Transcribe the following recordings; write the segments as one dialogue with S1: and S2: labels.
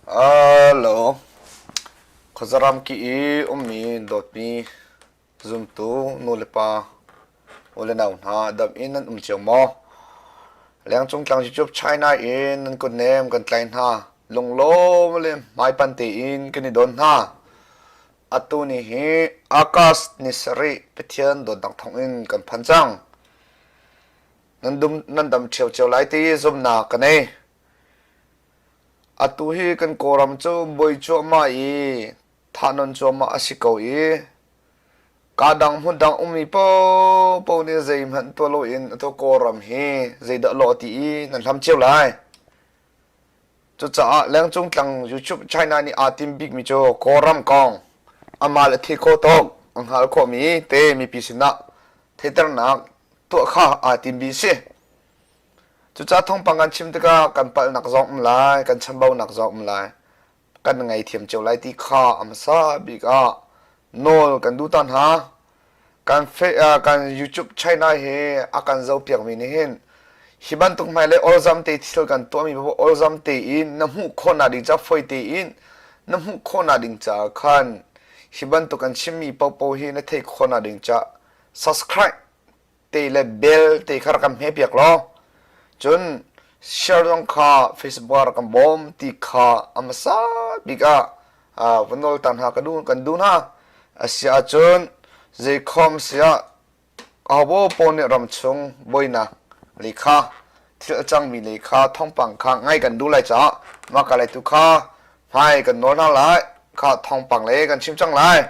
S1: Hello. Khuazaram ki i ummi dawtmi zumtu nu le pa u le nau hna dam in nan um cio maw? Lengcung tlang YouTube China in nan kutnem kan tlai hna. Lunglawm le hmaipan tein kan i don hna. Atu ni hi August ni sarih Pathian dawtnak thawngin kan phan cang. Nan dum nan dam ṭheo cio lai ti zumhnak ka nei. Atu hi kan Kawlram cu buai cuahmah i thahnawn cuahmah a si ko i kaa dang hmundang ummi paohpaoh nih zeihmanh tuah loin atu Kawlram hi zeidah lawh ti i nan hlam cio lai. Cucaah lengcung tlang YouTube China nih aa tim bikmi cu Kawlram kong amah le thil khawh tawk a hngal khawhmi te mipi sinah theihternak tuah kha aa timmi a si. Cucaah thawngpang kan chim tikah kan palhnak zong um lai, kan chambaunak zong um lai, kan ngaithiam cio lai ti kha a hmasa bik ah nawl kan duh ta hna. Kan fe, uh, kan YouTube China hi a kan zohpiakmi nih hin hi bantuk hmailei olzam te thil kan tuahmi paoh olzam tein na hmuh khawhnak ding ca fawi tein na hmuh khawhnak ding caah khan hi bantuk kan chimmi paohpaoh hi na theih khawhnak ding ca subscribe te le bell te kha rak kan hmehpiak law cun share zong kha Facebook ah rak kan bawm ti kha a hmasa bik ah va nawl ta hna ka duh kan duh hna. A si ahcun zeikhom siah ahobo pawl nih ramchung buainak lei kha thil a cangmi lei kha thawngpang kha ngai kan duh lai caah mah ka lei tu kha hmai kan nawl hna lai kha thawngpang le kan chim cang lai.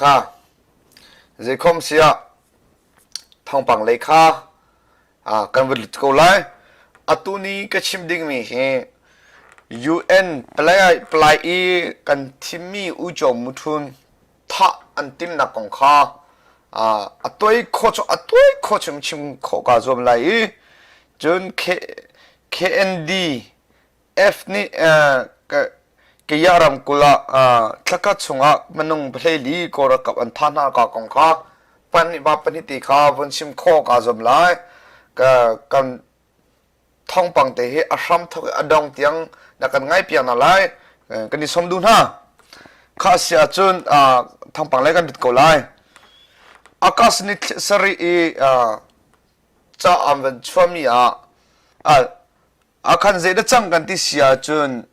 S1: Kha zeikhom siah thawngpang lei kha kan vun lut ko lai. Atu ni ka chim dingmi hi UN palai i kan thimmi uico muthun thah an timhnak kong kha a tuai khawh a tuai khawh chung chim khawh kaa zuam lai i cun KND F nih Kaya ramkulh ah thlakhat chungah minung pahleili Kawl ralkap an thah hna ka kong kha pahnih va pahnih ti kha vun chim khawh kaa zuam lai. Kan thawngpang te hi a hram thawk i a dong tiang na kan ngaihpiak hna lai kan i sawm duh hna. Kha si ahcun thawngpang lei kan lut ko lai. August ni sarih i ca an van chuahmi ah a khan zei da cang kan ti si ahcun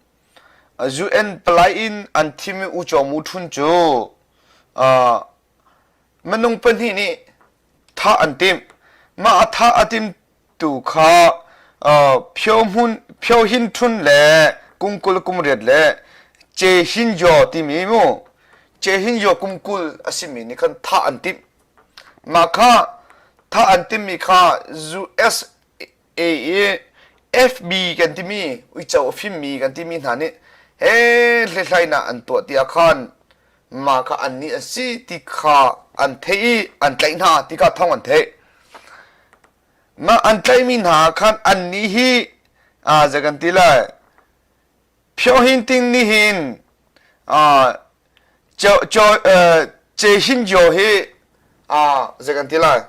S1: UN palai in an thimi U Chaw Mu Thun cu minung pahnih nih thah an timh. Mah a thah a tim tu kha Phyo Hin Htun le kum 20 kum riat le Ce Hin Yaw timi mu Ce Hin Yaw kum 20 a simi nih khan thah an timh. Mah kha thah an timhmi kha USA i FB kan timi uico a fimmi kan timi hna nih he hlethlainak an tuah ti ah khan mah kha annih an si ti kha an theih i an tlaih hna ti kha thawng an theih. Mah an tlaihmi hna khan annih hi zei kan ti lai Phyohin ting nih hin Ce Hin Gyo hi zei kan ti lai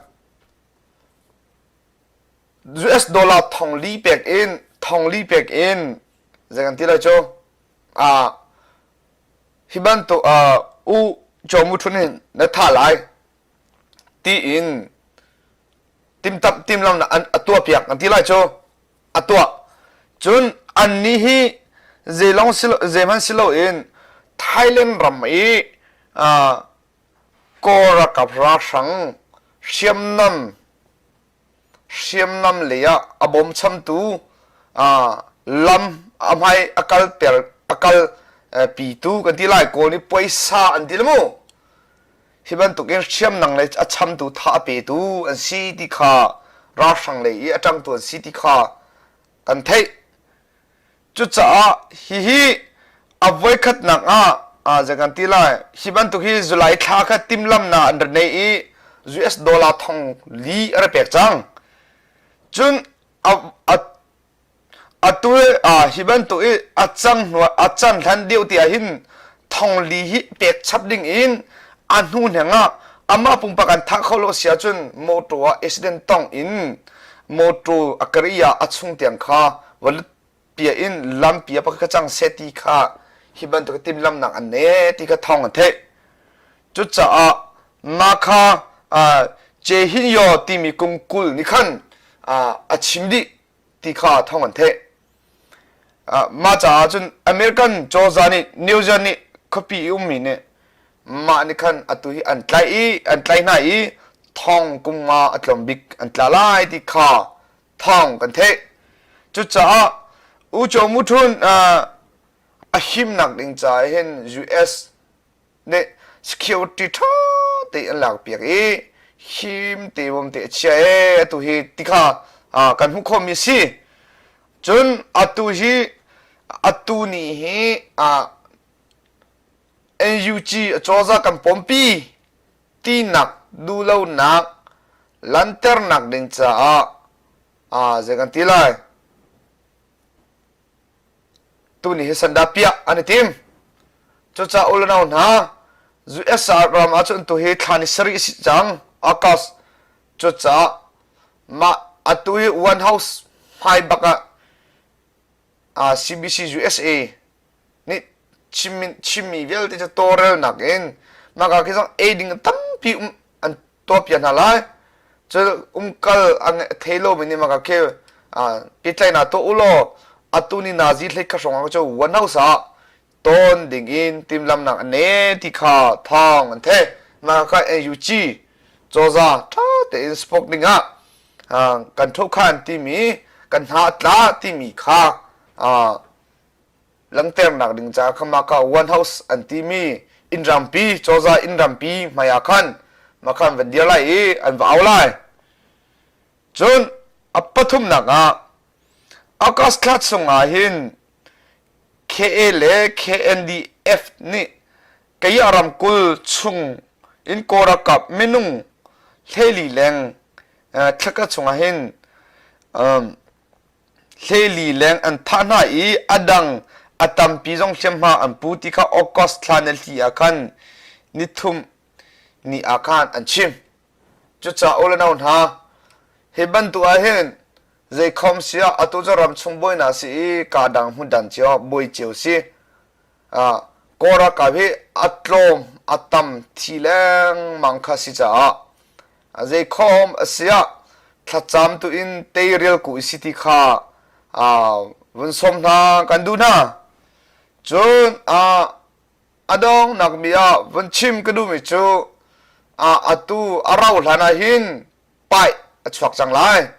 S1: US dollar thong li pek in thong li pek in zei kan ti lai cu hi bantuk u Chaw Mu Thun hin na tha lai tiin timtam timlamnak an a tuahpiak an ti lai cu a tuah cun annih hi zeilong silo zeihmanh si loin Thailand ram i Kawl ralkap ralhrang hriamnam hriamnam lei ah a bawmchamtu lam a hmai a kalter a kal pitu kan ti lai kawl nih puaisa an ti le mu hi bantukin hriamnang le a chamtu tha a petu an si ti kha ralhrang lei i a ṭangtu an si ti kha kan theih. Cucaah hihi a voikhatnak ah zei kan ti lai hi bantuk hi July thla kha timhlamhnak an rak nei i US dollar thong li a rak pek cang. Cun a, a atu hi bantuk i a cang hnu a can hlan deuh ti ah hin thongli hi pek chap ding in a hnu hneng ah amah pumpak an thah kho lo si ahcun motor ah accident tong in motor a kari ah a chung tiang kha va pia in lampi ah pakhat cang seh ti kha hi bantuk timhlamnak an ne ti kha thawng an theih. Cucaah mah kha Ce Hin Yaw timi kum 20 nih khan a chim dih ti kha thawng an theih. Mah caah cun American cozah nih New Zealand nih khuapi i ummi nih mah nih khan atu hi an tlaih i an tlaih hna i thong kum nga a tlawm bik an tla lai ti kha thawng kan theih. Cucaah U Kyaw Mu Htun a himnak ding caah hin US nih security ṭha tein an lakpiak i him te bawm te a chia ee atu hi ti kha kan hmuh khawhmi a si. Cun atu hi atu ni hi NUG cozah kan pawmpi tinak duhlonak lanternak ding caah zei kan ti lai Tuni hi sandah piah an i tim. Cucaah u le nau hna, US ram ahcun tu hi thla ni sarih a si cang, August. Cucaah mah atu hi One House hmai bak ah CBC USA nih chimmi vialte cu tawlrelnak in mah ka khi zong ei ding tampi um an tuahpiak hna lai. Cu umkal a thei lomi nih mah khi pehtlaihnak tuah u law atu ni nazi hlei kha hrawng ah cu One House ah tawn ding in timhlamnak an ne ti kha thawng an theih. Mah kha NUG cozah ṭha tein spoke ding ah kan ṭhokhan timi kan hna a tla timi kha Langhternak ding caah kha mah kha One House an timi inn rampi, cozah inn rampi hmai ah khan mah kha an van dir lai i an va au lai. Cun a pathumnak ah August thla chungah hin KA le KNDF nih Kayah ramkulh chung in Kawl ralkap minung 14 leng thlaka chungah hin 14 leng an thah hna i a dang a tampi zong hliamhma an pu ti kha August thla ni hli ah khan nithum ni ah khan an chim. Cucaah u le nau hna, hi bantuk ah hin zeikhom si ah atu cu ramchung buainak si i kaa dang hmun dan cio ah buai cio si. Kawl ralkap hi a tlawm a tam thi lengmang kha si caah Zeikhawm a si ah thlacam tu in teirial ku i si ti kha vun sawm hna kan duh hna. Cun a donghnak mi ah vun chim ka duhmi cu atu a rau hlan ah hin paih a chuak cang lai.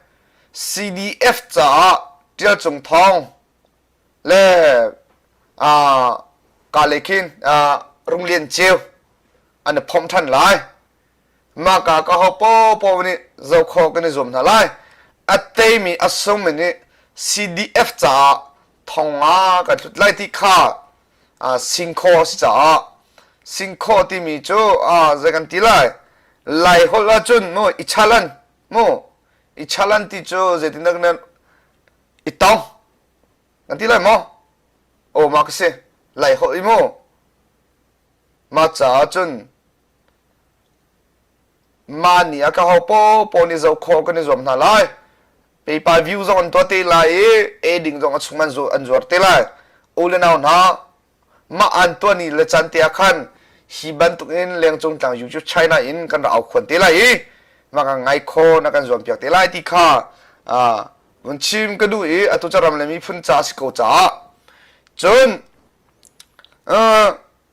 S1: CDF caah Ṭial Cung Thawng le ka lei khin Rung Lian Ceu an i phomh ṭhan lai. Mah ka ka ho paohpaoh nih zoh khawh kan i zuam hna lai. A teimi a sungmi nih CDF caah thong nga kan hlut lai ti kha singkhaw a si caah singkhaw timi cu zei kan ti lai Lai holh ahcun mu i chalan mu i chalan ti cu zeitindah kan i tong kan ti lai maw? Aw mah ka si Lai holh i mu mah caah cun Mah ni ah ka ho paohpaoh nih zoh khawh kan i zuam hna lai. Pay-per view zong an tuah te lai i eiding zong a chung an zuar te lai. U le nau hna, mah an tuah ni le caan te ah khan hi bantuk in lengcung tlang YouTube China in kan rak au khuan te lai i mah kan ngai kho na kan zuam piak te lai ti kha vun chim ka duh i atu ca ram le miphun ca a si ko caah cun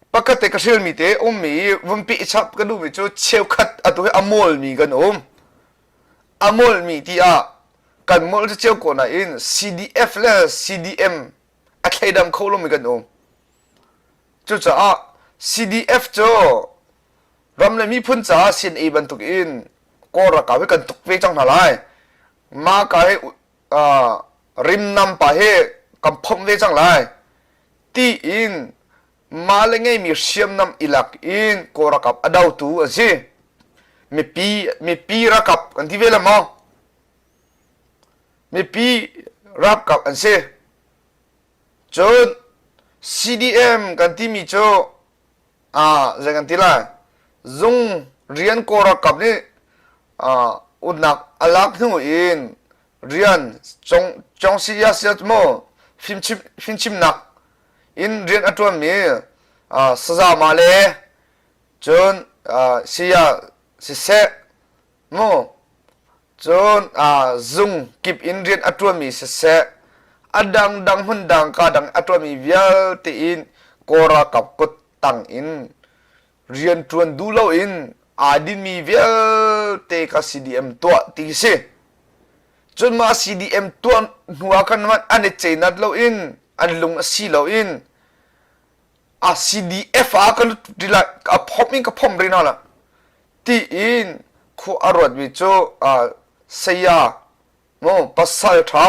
S1: Pakhat te ka hrilmi te ummi i vunpi i chap ka duhmi cu cheukhat atu hi a mawlmi kan um. A mawlmi ti ah kan mawlh cu cio ko nain CDF le CDM a thleidang kho lomi kan um. Cucaah CDF cu ram le miphun caah CNA bantuk in Kawl ralkap hi kan tuk ve cang hna lai. Mah ka hi rimnam pa hi kan phomh ve cang lai tiin mah le ngeimi hriamnam i lak in Kawl ralkap a dotu an si. Mipi mipi ralkap kan ti ve le maw? Mipi ralkap an si. Cun CDM kan timi cu zei kan ti lai zung rian Kawl ralkap nih utnak a lak hnu in rian cong cong siya sia mu fimchim fimchimnak in rian a ṭuanmi sazama le cun siya siseh mu cun zung kip in rian a ṭuanmi siseh a dangdang hmun dang ka dang a ṭuanmi vialte in Kawl ralkap kut tang in rianṭuan duh loin aa dinmi vialte kha CDM tuah ti si. Cun mah CDM tuah hnu ah khan an i ceinat loin an lung a si loin a CDF ah ka lut rih lai a phomh in ka phomh rih hna la tiin khua a ruatmi cu saya mu pasal ṭha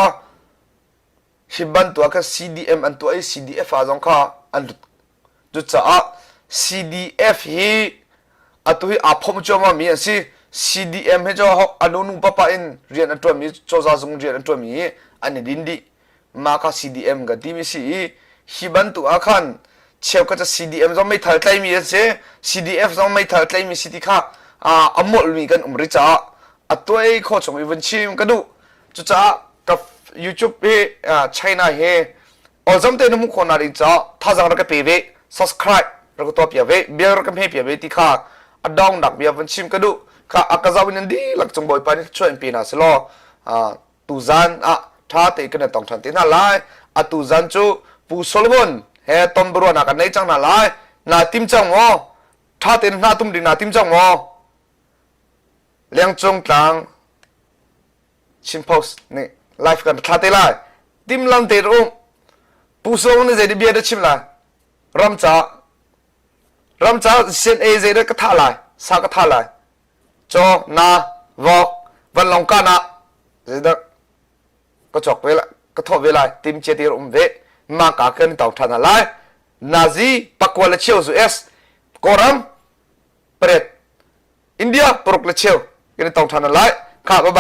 S1: hi bantuk ah khan CDM an tuah i CDF ah zong kha an lut. Cucaah CDF hi atu hi aa phomh cuahmah mi an si. CDM hi cu a nu nu papa in rian an ṭuanmi cozah zung rian an ṭuanmi hi an i din dih. Mah kha CDM kan timi si i hi bantuk ah khan cheukhat cu CDM zong meithal tlaimi an si, CDF zong meithal tlaimi si ti kha a molhmi kan um rih caah a tuai khawh chung i vun chim ka duh. Cucaah ka YouTube hi China hi awlzam te na hmuh khawh nak ding caah thazaang rak ka pe ve subscribe rak ka tuah piak ve bell rak ka hme piak ve ti kha a dongnak bia van chim ka duh kha a ka zoh in nan dihlak cung bawipa nih chuah in pe hna selaw tuzan ah tha te kan tong than te hna lai atu zan cu Pu Solomon he ton biaruahnak kan nei cang hna lai na tim cang maw tha tein hna tum ding na tim cang maw lengcung tlang Chin Post nih live kan thla te lai. Timlam te um. Pu Song nih zei bia dah chim lai? Ram ca ram ca CNA zei dah ka thah lai? Sa ka thah lai. Caw, na, vok, vanlawng ka na zei dah ka cawk ve lai, ka thawh ve lai. Tim chia ti um ve. Ma ka kan tau than lai. Nazi pakua le cheu US Kawlram pariat India paruk le cheu kan i tong ṭhan lai. Kha bye bye.